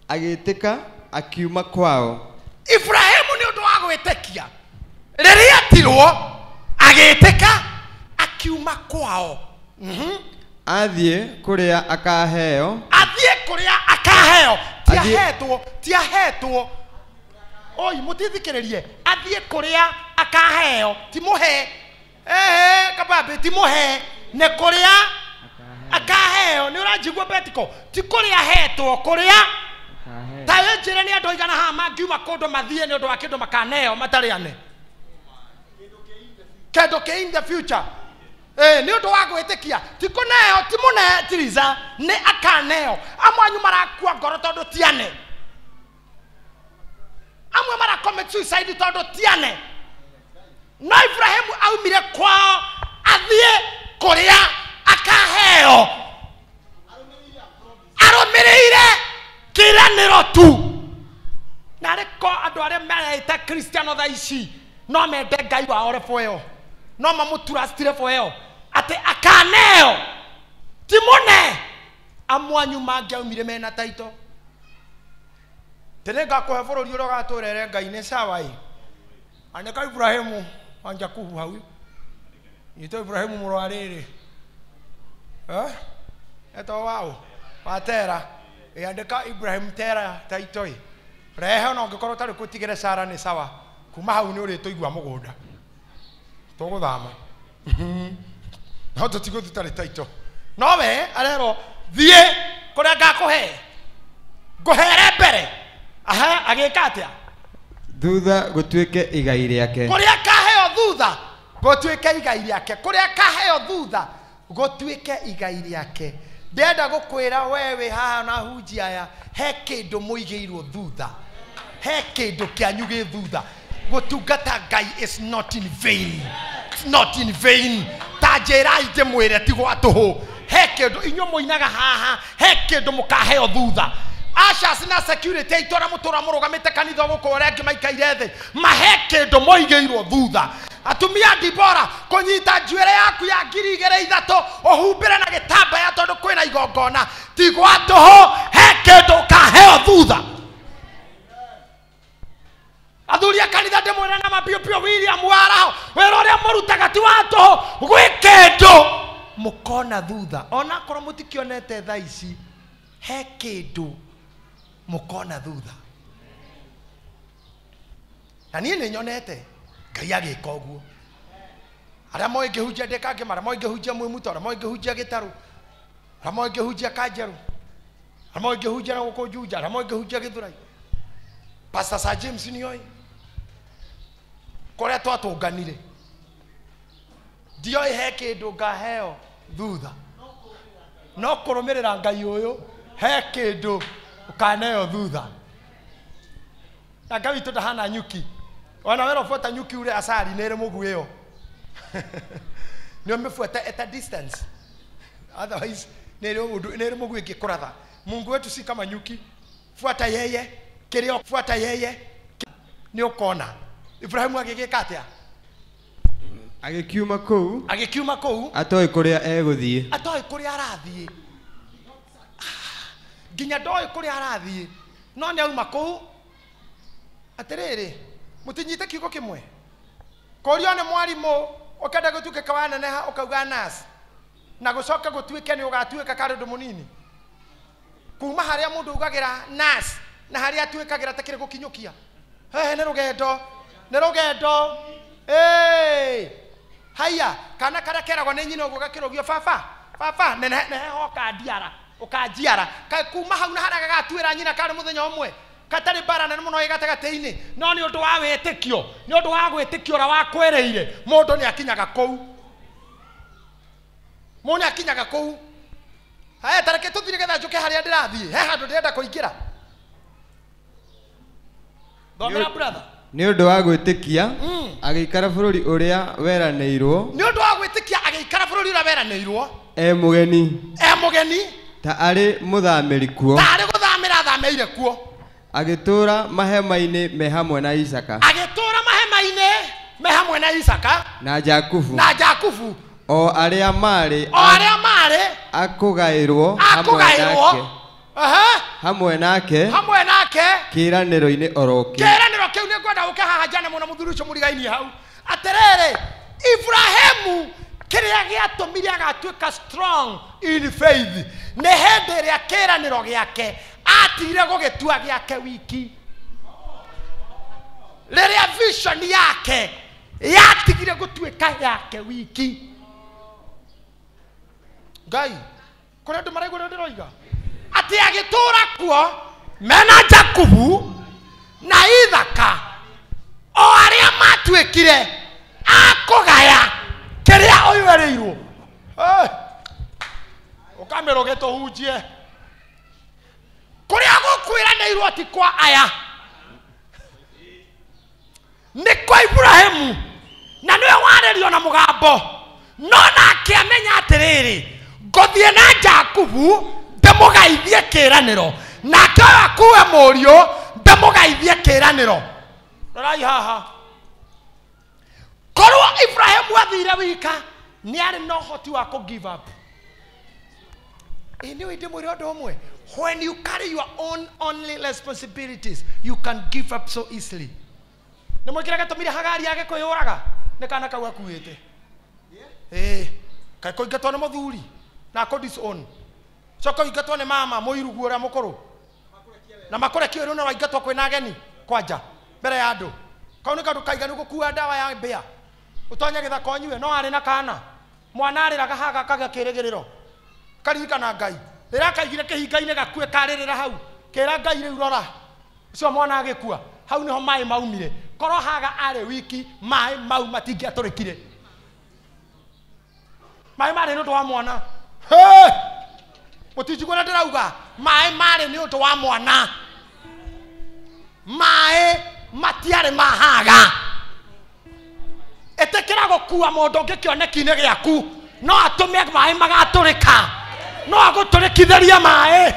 Speaker 5: agĩtĩka akiuma kwao.
Speaker 1: Iburahĩmu nĩ ũndũ wa gwĩtĩkia rĩrĩa etirwo agĩtĩka akiuma kwao.
Speaker 5: Athiĩ kũrĩa akaheo,
Speaker 1: athiĩ kũrĩa akaheo, tiahetwo, tiahetwo. Oi, mũtithikĩrĩrie, athiĩ kũrĩa akaheo, ti mũhe. Ehe, kabambe, ti mũhe, nĩ kũrĩa akaheo. Nĩ ũranjigua Betiko? Ti kũrĩa ahetwo, kũrĩa ta njĩre nĩ andũ aigana haha mangiuma kũndũ mathiĩ nĩ ũndũ wa kĩndũ makaneo matarĩ ane kĩndũ kĩ in the future. Nĩ ũndũ wa gwĩtĩkia, ti kũneo, ti mũne tiriza, nĩ akaneo. Amwe anyu marakua ngoro tondũ ti ane, amwe mara commit suicide tondũ ti ane. No Ibrahimu aumire kwao athiĩ kũrĩa akaheo, arũmĩrĩire kĩĩranĩro tu. Na arĩ ko andũ arĩa mereita Kristiano thaa ici no mende Ngai wao level ĩyo, no mamũtrustire level ĩyo atĩ akaneo, ti mũne, Amwanyu mangĩaumire mena taito. Tene ngakũhe bũrũri ũrĩa ũgatũrere Ngai nĩ sawa ĩ. Andĩka Ibrahimu wa Jakubu hau. Nyita Ibrahimu mũrũ wa rĩrĩ. Etagwo waũ? Wa Tera. Andĩka Ibrahim Tera taito ĩ. Rehe ona ũngĩkorwo ũtarĩ kũtigĩre Sara nĩ sawa. Kuma hau nĩ ũrĩtũigua mũgũnda. Tũgũthama. No tũtigũthiĩ tũtarĩ taito. No we arerwo thiĩ kũrĩa ngakũhe. Ngũhere mbere. Aha, agĩka atĩa?
Speaker 5: Thutha gũtuĩke igai rĩake.
Speaker 1: Kũrĩa kaheo thutha gũtuĩke igai rĩake. Kũrĩa kaheo thutha gũtuĩke igai rĩake. Ndĩrenda gũkwĩra we wĩ haha na hunjia aya, he kĩndũ mũigĩirwo thutha. He kĩndũ kĩanyu gĩ thutha. Gũtungata Ngai is not in vain. It's not in vain. Ta njĩrai ndĩmwĩre ti gwa tũhũ. He kĩndũ inyuĩ mũinaga haha, he kĩndũ mũkaheo thutha. Ashas na security itwara mutura murugamite kanitha guku aria angi maikaire thi mahe kindu moigeirwo thutha. Atumia Dibora kunyita njuere yaku ya 2003 uhumbire na gitambaya tondu kwina igongona ti gwa tuhu, he kindu ukaheo thutha. Athuri a kanitha ndimwira na mapiopio William Waraho wira uria murutaga ti wa tuhu, gwi kindu mukona thutha ona korwo mutikionete thaa ici, he kindu mukona thutha. Na niĩ nĩ nyonete Ngai agĩka ũguo. Arĩa moĩ ngĩhunjia ndĩ Kangema, arĩa moĩ ngĩhunjia Mwĩmuto, arĩa moĩ ngĩhunjia Gĩtarũ, arĩa moĩ ngĩhunjia Kanjerũ, arĩa moĩ ngĩhunjia na gũkũ Juja, arĩa moĩ ngĩhunjia Gĩthũrai. Pastor Sir James nĩoĩ kũrĩa twatũnganire, ndioĩ he kĩndũ ngaheo thutha, no kũrũmĩrĩra Ngai ũyũ he kĩndũ ukaneo thutha. Na Ngai witũ ndahana nyuki. Ona wera ũbuata nyuki ure asari nĩ ĩrĩ mũguĩ ĩyo. Nĩ ũmĩbuate at a distance. Otherwise nĩ ĩrĩ mũguĩ ĩngĩkũratha. Mungu wetu si kama nyuki. Fuata yeye, kĩrĩa fuata yeye nĩ ũkona. Ibrahimu agĩgĩka atĩa?
Speaker 5: Agĩkiuma kũu.
Speaker 1: Agĩkiuma kũu.
Speaker 5: Atoĩ kũrĩa egũthiĩ.
Speaker 1: Atoĩ kũrĩa arathiĩ. Nginya ndoĩ kũrĩa arathiĩ. No nĩ auma kũu. Atĩrĩrĩ, mũtinyite kiugo kĩmwe. Kũrio nĩ mwarimũ ũkenda gũtuĩka waneneha ũkauga nurse. Na gũcoka gũtuĩke nĩ ũgatuĩka karĩ ũndũ mũnini. Kuma harĩa mũndũ augagĩra nurse na harĩa atuĩkagĩra takĩrĩ gũkinyũkia. Hehe, nĩ rũgendo. Nĩ rũgendo. Haya, kana karĩa keragwo nĩ nyina ũguo gakĩrũgio baba, baba nehe ũkandiara. Ukanjiara kuma hau na harĩa gagatuĩra nyina karĩ mũthenya ũmwe katarĩ mbara nene mũno ĩ gatagatĩ-inĩ, no nĩ ũndũ wa wĩtĩkio, nĩ ũndũ wa gwĩtĩkio ũrĩa wakwĩrĩire, mũndũ nĩ akinyaga kũu. Mũndũ nĩ akinyaga kũu. Haya, ta reke tũthiĩ nĩgetha njũke harĩa ndĩrathiĩ. He handũ ndĩrenda kũingĩra. Thomera brother.
Speaker 5: Nĩ ũndũ wa gwĩtĩkia agĩikara bũrũri ũrĩa weranĩirwo.
Speaker 1: Nĩ ũndũ wa gwĩtĩkia agĩikara bũrũri ũrĩa weranĩirwo.
Speaker 5: E mũgeni.
Speaker 1: E mũgeni.
Speaker 5: Ta arĩ mũthamĩri kuo.
Speaker 1: Ta arĩ gũthamĩra athamĩire kuo.
Speaker 5: Agĩtũũra mahema-inĩ me hamwe na Isaka.
Speaker 1: Agĩtũũra mahema-inĩ me hamwe na Isaka.
Speaker 5: Na Jakubu.
Speaker 1: Na Jakubu.
Speaker 5: O arĩa marĩ.
Speaker 1: O arĩa marĩ.
Speaker 5: Akũgaĩrwo hamwe nake. Hamwe nake.
Speaker 1: Hamwe nake.
Speaker 5: Kĩĩranĩro-inĩ oro kĩu.
Speaker 1: Kĩĩranĩro kĩu nĩ ngwenda ũke haha njane mũno mũthuri ũcio mũrigainie hau. Atĩrĩrĩ, Ibrahimu kĩrĩa gĩatũmire agatuĩka strong in faith nĩ hĩndĩ ĩrĩa kĩĩranĩro gĩake atigire gũgĩtua gĩake wiki. Rĩrĩa vision yake yatigire gũtuĩka yake wiki. Ngai, kũrĩ andũ maraigua ũrĩa ndĩroiga? Atĩ agĩtũũra kuo mena Jakubu na Ithaka o arĩa matuĩkire akũgaya kĩrĩa ũyũ erĩirwo. Ũkamĩrũge tũhunjie. Kũrĩa gũkwĩranĩirwo ti kwa aya, nĩ kwa Ibrahimu, na nĩwe warĩrio na mũgambo. No nake amenya atĩrĩrĩ, ngũthiĩ na Jakubu ndĩmũgaithie kĩĩranĩro, nake ũyũ akue mũriũ ndĩmũgaithie kĩĩranĩro. Rorai haha. Korwo Ibrahimu athire wika, nĩ arĩ na ũhoti wa kũ give up. Ĩ nĩ ndĩmwĩre ũndũ ũmwe, when you carry your own only responsibilities you can give up so easily. Nĩ mwĩkĩra gĩtũmire Hagari age kwĩyũraga nĩ kana kau akuĩte. Ĩĩ kaĩ kũingatwo nĩ mũthuri na akũ disown, coka ũingatwo nĩ mama mũirugu ũrĩa mũkũrũ na makũrekie ũrĩa waingatwo kwĩna ageni kwanja mbere ya andũ. Kau nĩ kaũndũ kaiganu gũkua ndawa ya mbĩa ũtonye gĩthaka ũnyue, no arĩ na kana mwana arĩraga haga kagĩa kĩrĩgĩrĩro karirikana Ngai rĩrĩa kaigire kĩhinga-inĩ gakue karĩrĩra hau kĩra Ngai rĩu rora ũcio mwana agĩkua hau nĩho maĩ maumire. Korwo Haga arĩ wiki maĩ mau matingĩatũrĩkire. Maĩ marĩ nĩ ũndũ wa mwana. Mũtinjigua ũrĩa ndĩrauga, maĩ marĩ nĩ ũndũ wa mwana, maĩ matiarĩ ma Haga. Ĩtĩkĩra gũkua mũndũ ũngĩ kĩoneki-inĩ gĩaku, no atũme maĩ magatũrĩka, no agũtũrĩkithĩrie maĩ.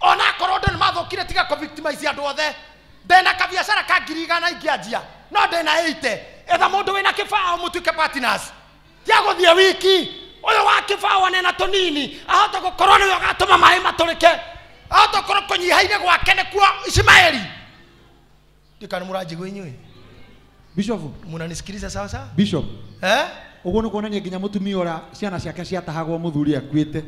Speaker 1: Ona akorwo andũ nĩ mathũkire, tiga kũ victimize andũ othe. Ndĩna kabiacara ka 100,000 ingĩanjia, no ndĩna 80. Etha mũndũ wĩna kĩbaũ mũtuĩke partners. Tiga gũthiĩ wiki. Ũyũ wa kĩbaũ anena tũnini ahota gũkorwo nĩwe ũgatũma maĩ matũrĩke, ahota gũkorwo kũnyiha-inĩ gwake nĩkuo Ishimaeli. Ndikana mũranjigua inyuĩ?
Speaker 3: Bishop,
Speaker 1: Munanisikiliza sawa sawa?
Speaker 3: Bishop,
Speaker 1: Eh?
Speaker 3: ũguo nĩ kuonania nginya mũtumia ũrĩa ciana ciake ciatahagwo mũthuri akuĩte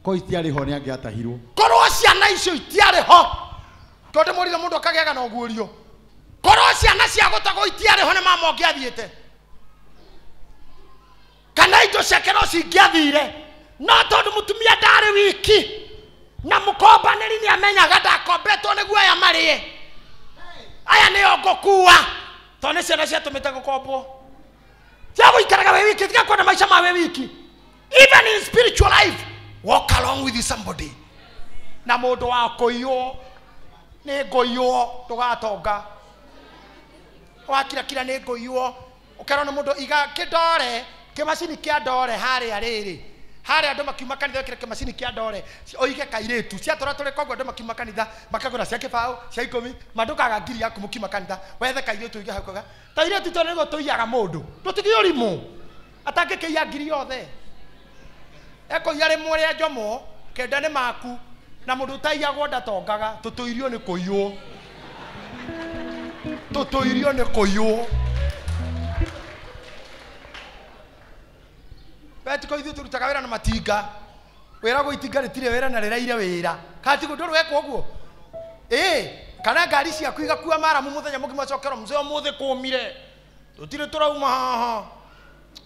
Speaker 3: ko itiarĩ ho nĩ angĩatahirwo.
Speaker 1: Korwo ciana icio itiarĩ ho, tondũ ndĩmũrire mũndũ akagĩaga na ũguũrio. Korwo ciana cia gũtagwo itiarĩ ho nĩ mama ũngĩathiĩte, kana indo ciake no cingĩathire, no tondũ mũtumia ndarĩ wiki na mũkombanĩri nĩ amenyaga ndakombetwo nĩguo aya marĩe, aya nĩo ngũkua, tondũ nĩ ciana ciatũmĩte gũkombwo. Tiga gũikaraga wĩ wiki, tiga kuona maica ma wĩ wiki. Even in spiritual life, walk along with somebody. Na mũndũ wa kũiywo nĩ ngũiywo ndũgatonga. Wakirakira nĩ ngũiywo ũkerwo nĩ mũndũ iga kĩndore kĩmacini kĩa ndore harĩa rĩrĩ harĩa andũ makiuma kanitha wĩkĩre kĩmacini kĩa ndore ũige kairĩtu ciatũra tũrĩ koguo andũ makiuma kanitha makagũra cia kĩbaũ cia 10 mandũkaga ngiri yaku mũkiuma kanitha wethe kairĩtu ũige hau kauga tairĩtu tondũ nĩguo tũiyaga mũndũ tũtige ũrimũ atangĩkĩiya ngiri yothe ekũiya rĩmwe rĩa njomo kenda nĩ maku na mũndũ ũtaiyagwo ndatongaga tũtũirio nĩ kũiywo, tũtũirio nĩ kũiywo. Betiko ithuĩ tũrutaga wĩra na matinga, wĩragwo itinga rĩtirĩ wĩra na rĩraire wĩra kana tiguo ndũrĩ wekwo ũguo? Ĩĩ, kana ngari ciaku igakua maramu mũthenya mũgima ũcokerwo mzee ũmũthĩ kũmire tũtirĩ tũrauma haha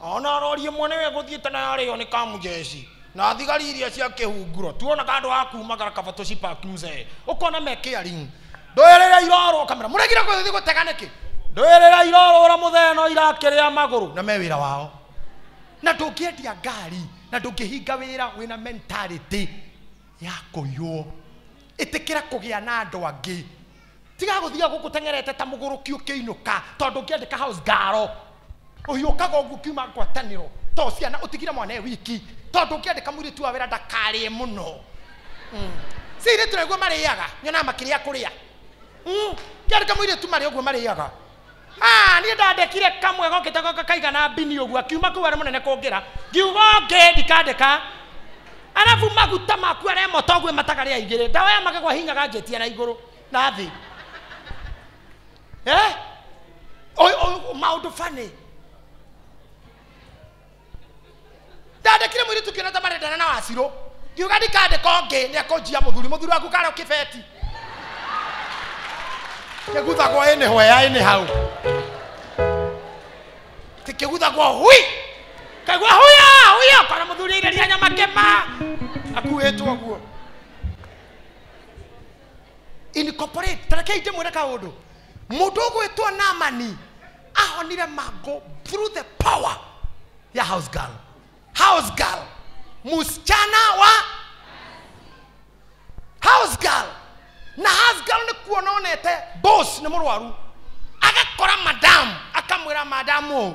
Speaker 1: ona rori ĩmwe nĩwe ĩgũthiĩte na yarĩo nĩ kamujeci na thigari iria cia kĩhunguro tuona kandũ ha kumagara kaba tũcipaki mzee ũkona me caring ndũĩrĩra irorwo kamera mũregire gũthiĩ gũtega nĩkĩ ndũĩrĩra irorũra mũthee no irakĩrĩa magũrũ na me wĩra wao. Na ndũngĩendia ngari na ndũngĩhinga wĩra wĩna mentality ya kũiywo. Ĩtĩkĩra kũgĩa na andũ angĩ, tiga gũthiaga gũkũ teng'erete ta mũgũrũki ũkĩinũka tondũ ũngĩandĩka house girl ũhiũkaga ũguo ũkiuma ngwatanĩro to ciana ũtigire mwana e wiki tondũ ũngĩandĩka mũirĩtu wa wĩra ndakarĩe mũno. Si airĩtu nĩguo marĩaga, nyonaga makĩrĩa kũrĩa. Ngĩandĩka mũirĩtu marĩa ũguo marĩaga. Niĩ ndandĩkire kamwe gokĩte goka kaigana mbini ũguo akiuma kũu arĩ mũnene kũngĩra ngiuga ũngĩ ndikandĩka arabu maguta maku arĩa moto ũguo mataga rĩa igĩrĩ ndawa ya magego hinyaga njĩtie na igũrũ na thĩ. Maũndũ funny. Ndandĩkire mũirĩtu kĩona ta marendana na wacirũ ngiuga ndikandĩka ũngĩ nĩ akũnjia mũthuri mũthuri waku karĩ kĩbeti kĩguthagwo ĩnĩ hwea ĩnĩ hau tikĩguthagwo hui kaigua huya huya kana mũthuri aireria nyama kĩma akuĩtwo ũguo. Incorporate tarekei ndĩmwĩre kaũndũ mũndũ ũgwĩtwo Naamani ahonire mangũ through the power ya house girl. House girl, msichana wa house girl. Na house girl nĩ kuona onete boss nĩ mũrwaru agakora madam akamwĩra madam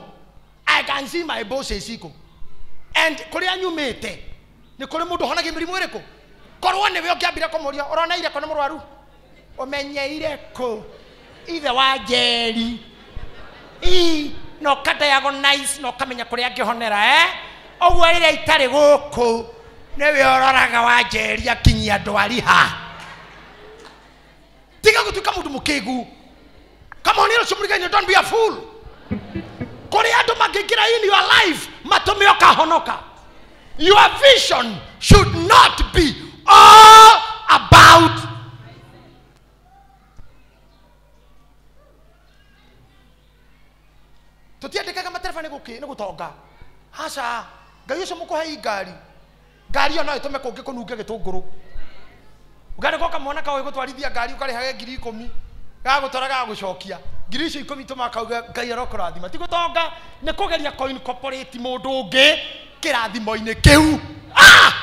Speaker 1: I can see my boss is sick and kũrĩa nyumĩte nĩ kũrĩ mũndũ ũhonagia mĩrimũ ĩrĩkũ korwo nĩwe ũngĩambire kũmũria ũrona ireko nĩ mũrwaru ũmenyeire kũ ithe wa Njeri ii no ka diagnose no kamenya kũrĩa angĩhonera Ũguo rĩrĩa itarĩ gũkũ nĩwe ũroraga wanjeria kinyia ndwari ha. Tiga gũtuĩka mũndũ mũkĩgu. Come on, you don't be a fool. Kũrĩ andũ mangĩingĩra in your life matũme ũkahonoka. Your vision should not be all about tutiandĩkaga matereba nĩ gũtonga. Aca, Ngai ũcio mũkũhei ngari. Ngari ĩyo no ĩtũme kũngĩ kũnunge gĩtũngũrũ. Ũgandĩkwo kamwana kaũĩ gũtwarithia ngari ũkarĩhage 10,000. Gagũtwara gagũcokia. 10,000 tũmaga kauga Ngai arokũrathima. Ti gũtonga, nĩ kũgeria kũ incorporate mũndũ ũngĩ kĩrathimo-inĩ kĩu. Ah!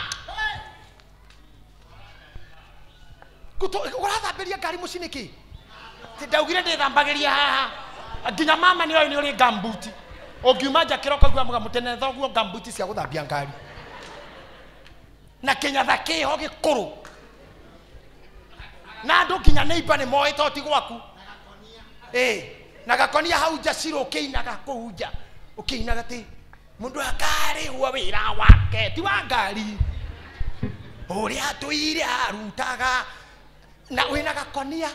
Speaker 1: Ũrathambĩria ngari mũciĩ nĩkĩ? Ti ndaugire ndĩthambagĩria haha. Nginya mama nĩ oĩ nĩ ũrĩ ngambuti. Ũngiuma nja kĩroko ũigua mũga mũtene thoguo ngambuti cia gũthambia ngari. Na kĩnyatha kĩho gĩkũrũ. Na andũ nginya neighbor nĩ moĩ to ti gwaku. Na gakonia hau nja cirũ ũkĩinaga kũu nja. Ũkĩinaga atĩ mũndũ akarĩhwo wĩra wake ti wa ngari. Ũrĩa atũire arutaga na wĩna gakonia.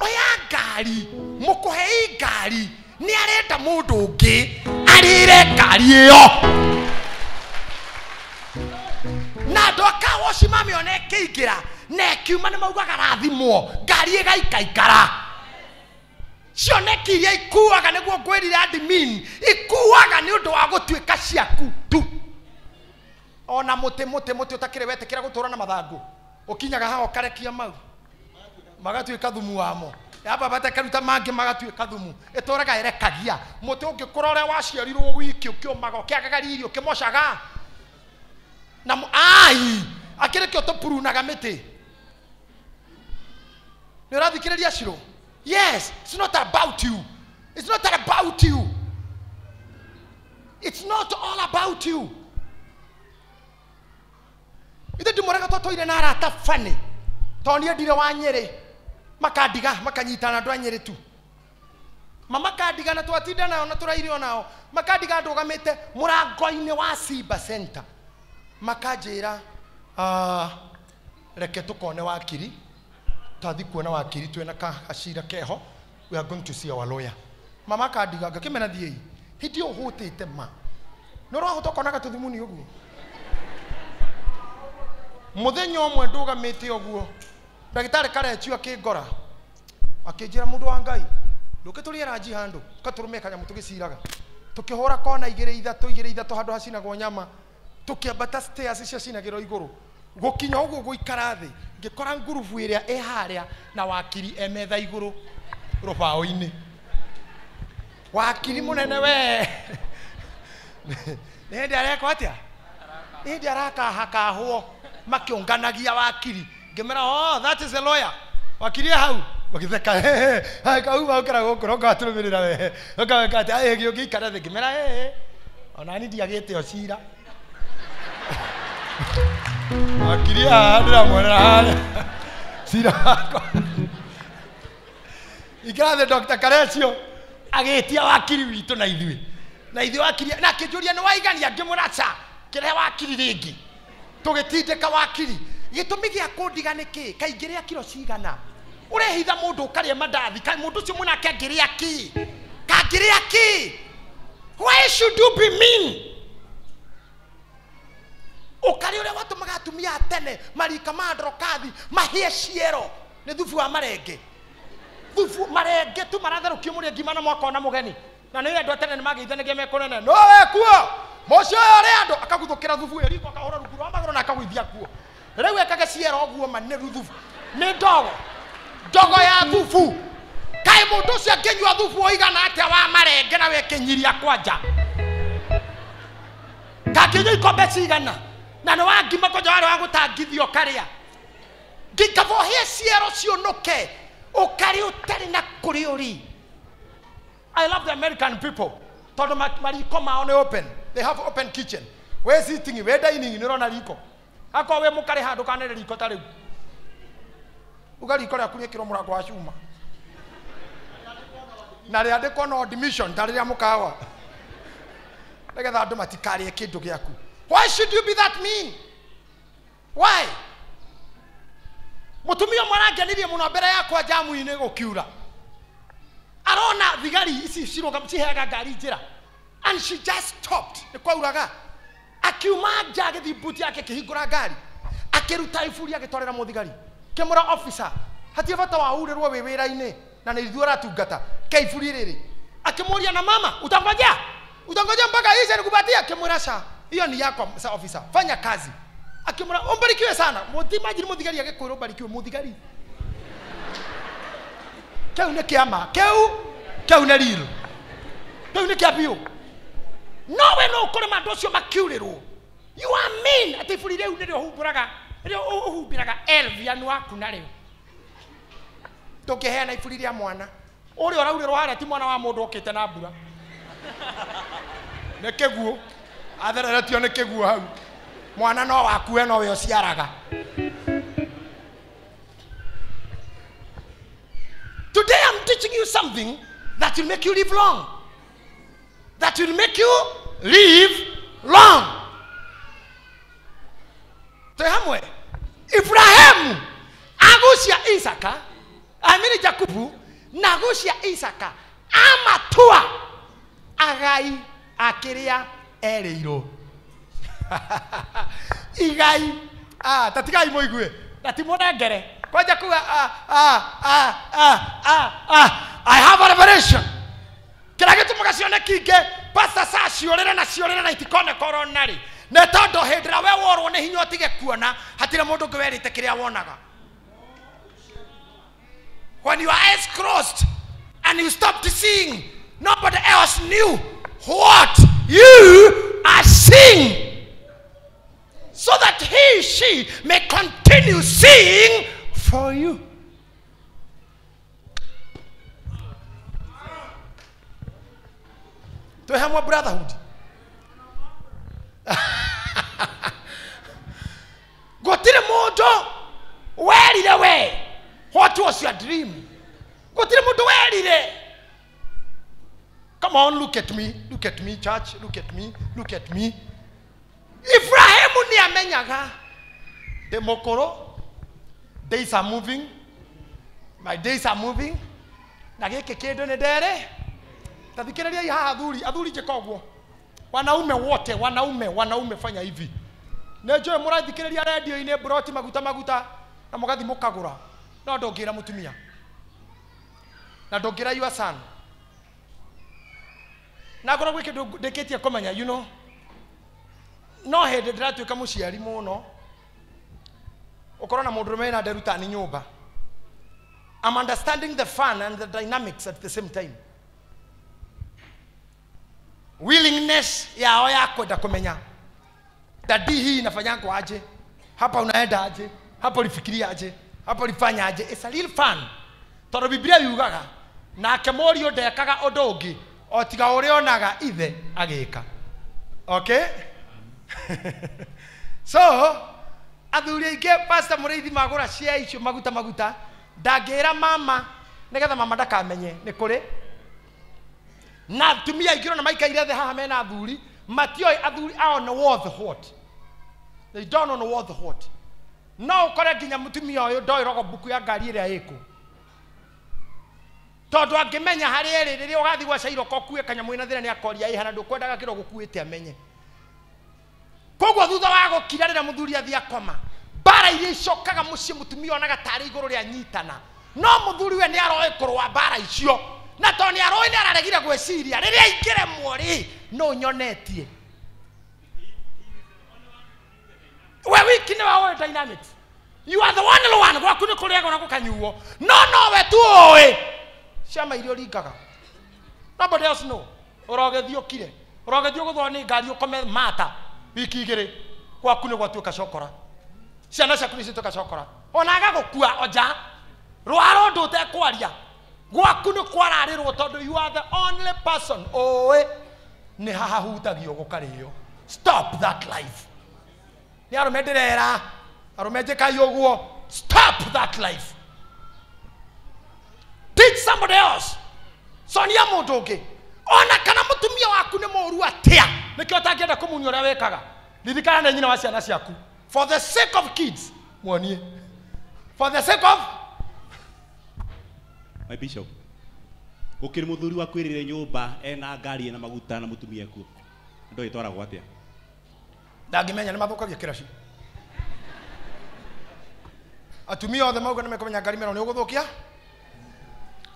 Speaker 1: Oya ngari, mũkũhei ngari, nĩ arenda mũndũ ũngĩ arĩre ngari ĩyo. Na andũ a kawoci mamĩona ĩkĩingĩra na ĩkiuma nĩ maugaga rathimwo, ngari ĩgaikaikara. Cioneki iria ikuaga nĩguo ngwĩrire admin, ikuaga nĩ ũndũ wa gũtuĩka ciaku tu. Ona mũtĩ ũtakĩrĩ wetĩkĩra gũtũra na mathangũ, ũkinyaga haha ũkarekia mau magatuĩka thumu wamo. Yaba batakaruta mangĩ magatuĩka thumu. Ĩtũraga ĩrekagia. Mũtĩ ũngĩkũra ũrĩa waciarirwo wiki ũkĩũmaga ũkĩagaga riri ũkĩmocaga. Na ai akĩrĩ kĩo tũpurunaga mĩtĩ. Nĩ ũrathikĩrĩria Shiro? Yes, it's not about you. It's not about you. It's not all about you. Ithe ndimũraga twatũire na arata bani. Tondũ niĩ ndirĩ wa Nyĩrĩ. Makandiga makanyitana andũ a Nyĩrĩ tu. Mamakandiga na twatinda nao na tũrairio nao. Makandiga ndũgamĩte mũrango-inĩ wa Simba Center. Makanjĩra reke tũkone wakiri. Twathi kuona wakiri twĩna kacira keho. We are going to see our lawyer. Mama kandiga ngakĩmena thiĩi. Hĩndĩ ĩyo ũhũtĩte ma. Nĩ ũrahũta ũkonaga tũthimuni ũguo. Mũthenya ũmwe ndũgamĩte ũguo. Ndagĩtarĩ Karechio akĩngora. Akĩnjĩra mũndũ wa Ngai, ndũke tũrĩe ranji handũ, ũgatũrũme kanyamũ tũgĩciraga. Tũkĩhũra kona 2 3 2 3 handũ hacinagwo nyama. Tũkĩambata stairs cia cinagĩrwo igũrũ. Gũkinya ũguo gũikara thĩ, ngĩkora ngurubu ĩrĩa ĩ harĩa na wakiri e metha igũrũ rũbaũ-inĩ. Wakiri mũnene we. Nĩ hĩndĩ arekwo atĩa? Nĩ hĩndĩ arakahakahwo makĩũnganagia wakiri. Ngĩmera, oh, that is a lawyer. Wakiri e hau. Magĩtheka, he, kau gokĩra gũkũ roka atũrũmĩrĩra we. Ũkaweka atĩ, ai, gĩũngĩikara thĩ. Ngĩmera, he, ona niĩ ndiagĩte o cira. Wakiri haha ndĩramuonera harĩa. Cira wakwa. Ikara thĩ Dr. Karecio agĩtia wakiri witũ na ithuĩ. Na ithuĩ wakiri, na akĩnjũria nĩ waigania, ngĩmwĩra aca, kĩrehe wakiri rĩngĩ. Tũgĩtindĩka wakiri. Gĩtũmi gĩa kũndiga nĩ kĩ? Kaingĩ rĩa kiro cigana? Ũrehitha mũndũ ũkarĩa mandathi, kaĩ mũndũ ũcio mũnake angĩrĩa kĩ? Kangĩrĩa kĩ? Why should you be mean? Ũkarĩ ũrĩa watũmaga atumia a tene marika ma ndorokathi mahĩe ciero nĩ thubu wa marenge. Thubu marenge tu maratherũkio mũrĩe ngima na mwakona mũgeni. Na nĩ andũ a tene nĩ mageithanagia me kũnene. No we kuo. Mũciĩ ũyũ ũrĩ andũ akaguthũkĩra thubu ĩyo riko akahũra rungu rwa magũrũ na akagũithia kuo. Rĩu ekage ciero ũguo ma nĩ thubu. Nĩ ndogo. Ndogo ya thubu. Kaĩ mũndũ ũcio angĩnyua thubu ũigana atĩa wa marenge na wekĩnyiria kwanja? Kangĩnyua ikombe cigana? Na nĩ wa ngima kwanja warĩ wa gũtangithio karĩa. Ngĩkaba ũhĩe ciero ciũnũke ũkarĩ ũtarĩ na kũrĩ ũrĩ. I love the American people. Tondũ mariko mao nĩ open. They have open kitchen. We sitting, we dining, nĩ ũrona riko. Akorwo wĩ mũkarĩ handũ kanere riko ta rĩu. Uga riko rĩaku rĩkĩrwo mũrango wa cuma. Na rĩandĩkwo no admission ta rĩrĩa mũkawa. Nĩgetha andũ matikarĩe kĩndũ gĩaku. Why should you be that mean? Why? Mutumia mwarangenirie muno mbere yakwa jamu-inĩ gũkiura. Arona thigari ici ciheaga ngari njĩra. And she just stopped. Nĩ kwauraga. Akiuma nja agĩthiĩ mbuti yake akĩhingũra ngari. Akĩruta iburi agĩtwarĩra mũthigari. Kĩmũra officer, hatirĩ bata wa urĩrwo wĩ wĩra-inĩ na nĩ ithuĩ ũratungata. Ke iburi rĩrĩ. Akĩmũria na mama, utangojea? Utangojea mpaka ishe nikupatie? Akĩmwĩra ca, hiyo ni yako sir officer. Fanya kazi. Akĩmwĩra umbarikiwe sana. Imagine mũthigari agĩkwĩra umbarikiwe mũthigari. Kĩu nĩ kĩama. Kĩu nĩ real. Kĩu nĩ kĩa biũ. No we no ũkore andũ acio makiurĩrwo. You are mean. Atĩ iburi rĩu nĩrĩo ũhumbũraga, rĩo ũhumbĩraga Elvian waku narĩo. Ndũngĩheana iburi rĩa mwana. Ũrĩa ũraurĩrwo harĩa ti mwana wa mũndũ okĩte na mbura. Nĩ kĩguũ. Athereretio nĩ kĩguũ hau. Mwana no waku we nowe ũciaraga. Today I'm teaching you something that will make you live long. That will make you live long. Twĩ hamwe. Ibrahimu agucia Isaka, amini Jakubu na agucia Isaka amatua agai akĩrĩa erĩirwo. Igai tatigai mũigue na ti mũnengere kwanja kuga I have a revelation. Kĩrĩa gĩtũmaga cioneki ingĩ pastor sa ciũrĩre na ciũrĩre na itikoneka orona rĩ nĩ tondũ hĩndĩ ĩrĩa we worwo nĩ hinya ũtige kuona hatirĩ mũndũ ũngĩ werĩte kĩrĩa wonaga. When your eyes closed and you stopped seeing, nobody else knew what you are seeing, so that he, she may continue seeing for you. To have more brotherhood. Gũtirĩ mũndũ werire we. What was your dream? Gũtirĩ mũndũ werire. Come on, look at me. Look at me, church. Look at me. Look at me. Ibrahimu nĩ amenyaga ndĩ mũkũrũ. Days are moving. My days are moving. Na gĩkĩ kĩndũ nĩ nderĩ. Ta thikĩrĩriai haha athuri, athuri njĩka ũguo. Wanaume wote, wanaume fanya hivi. Nĩ njũĩ mũrathikĩrĩria redio-inĩ broti maguta maguta na mũgathiĩ mũkagũra. No ndũngĩra mũtumia. Na ndũngĩra your son. Na ngorwo gwĩ kĩndũ ndĩkĩtie kũmenya, you know. No hĩndĩ ndĩratuĩka mũciari mũno. Ũkorwo na mũndũrũme wĩna nderu ta nĩ nyũmba. I'm understanding the fun and the dynamics at the same time. Willingness yao ya kwenda kumenya. Dadi hii inafanyangwa aje? Hapa unaenda aje? Hapa ulifikiria aje? Hapa ulifanya aje? It's a real fun. Tondũ Biblia yugaga nake mũriũ ndekaga ũndũ ũngĩ o tiga ũrĩa onaga ithe agĩka. Okay? So, athuri aingĩ pastor mũrĩithi magũra cia icio maguta maguta ndangĩra mama nĩgetha mama ndakamenye nĩ kũrĩ. Na atumia aingĩ ona maikaire thĩ haha mena athuri matioĩ athuri ao nĩ worth what. They don't know worth what. No ũkore nginya mũtumia ũyũ ndoĩ rogo mbuku ya ngari ĩrĩa ĩkũ. Tondũ angĩmenya harĩa ĩrĩ rĩrĩa ũgathiĩ gwa Cairoko ũkue kanyamũ ĩna thĩna nĩ akoria ĩ hana ndũkwendaga kĩro gũkuĩte amenye. Koguo thutha wa gũkira rĩrĩa mũthuri athiĩ akoma mbara iria icokaga mũciĩ mũtumia onaga tarĩ igũrũ rĩa nyitana. No mũthuri we nĩ aroĩ kũrũa mbara icio. Na tondũ nĩ aroĩ nĩ araregire gwĩciria rĩrĩa ingĩremwo rĩ no nyonetie. We wiki nĩwe ũĩ dynamics. You are the one one gwaku nĩ kũrĩagwo na gũkanyuo. No nowe tu ũĩ ciama iria ũringaga. Nobody else know. Ũrogĩthiĩ ũkire. Ũrogĩthiĩ ũgũthwo nĩ ngari ũkome mata wiki igĩrĩ gwaku nĩ gwatuĩka cokora. Ciana ciaku nĩ cituĩka cokora. Ona agagũkua onja rwara ũndũ ũtekwaria. Gwaku nĩ kwararĩrwo tondũ you are the only person ũĩ nĩ haha hutagio gũkarĩo. Stop that life. Nĩ arũme ndĩrera, arũme njĩkai ũguo. Stop that life. Teach somebody else. Sonia mũndũ ũngĩ. Ona kana mũtumia waku nĩ mũũru atĩa, nĩkĩo ũtangĩenda kũmunya ũrĩa wĩkaga. Ririkana nĩ nyina wa ciana ciaku. For the sake of kids, muonie. For the sake of
Speaker 6: My bishop. Gũkĩrĩ mũthuri wa kwĩrĩre nyũmba ena ngari ena maguta na mũtumia kuo. Andũ ĩtwaragwo atĩa?
Speaker 1: Ndangĩmenya nĩ mathũkagia kĩraci. Atumia othe mauga nĩ mekũmenya ngari mĩro nĩ ũgũthũkia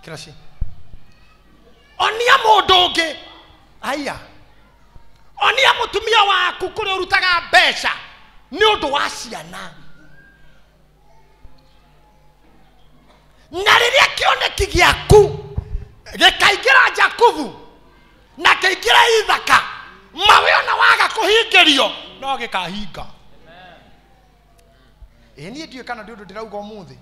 Speaker 1: kĩraci. Onia mũndũ ũngĩ. Aya. Onia mũtumia waku kũrĩa ũrutaga mbeca nĩ ũndũ wa ciana. Na rĩrĩa kĩoneki gĩaku gĩkaingĩra Jakubu na kĩingĩra Ithaka, mawe ona waga kũhingĩrio no gĩkahinga. Ĩ niĩ ndiũĩ kana ndĩ ũndũ ndĩrauga ũmũthĩ.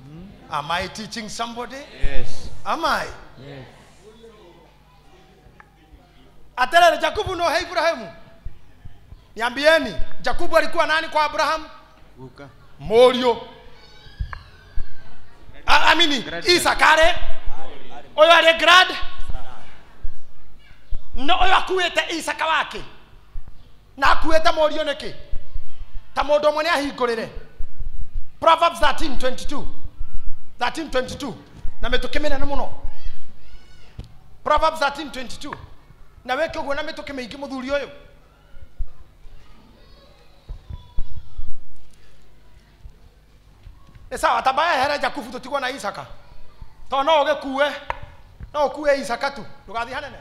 Speaker 1: Am I teaching somebody?
Speaker 5: Yes.
Speaker 1: Am I?
Speaker 5: Yes.
Speaker 1: Aterere Jakubu no he Ibrahimu. Niambieni, Jakubu alikuwa nani kwa Abraham?
Speaker 5: Guka.
Speaker 1: Mũriũ. Amini, Isaka arĩ ũyũ arĩ grad. No ũyũ akuĩte Isaka wake. Na akuĩte mũriũ nĩkĩ? Ta mũndũ ũmwe nĩahingũrĩre. Proverbs 13:22. 13:22. Na mĩtũkĩ mĩnene mũno. Proverbs 13:22. Na wĩke ũguo na mĩtũkĩ mĩingĩ mũthuri ũyũ. Nĩ sawa tabaya here Jakubu tũtigwo na Isaka. Tondũ no ũgĩkue, no ũkue Isaka tu, ndũgathiĩ hanene.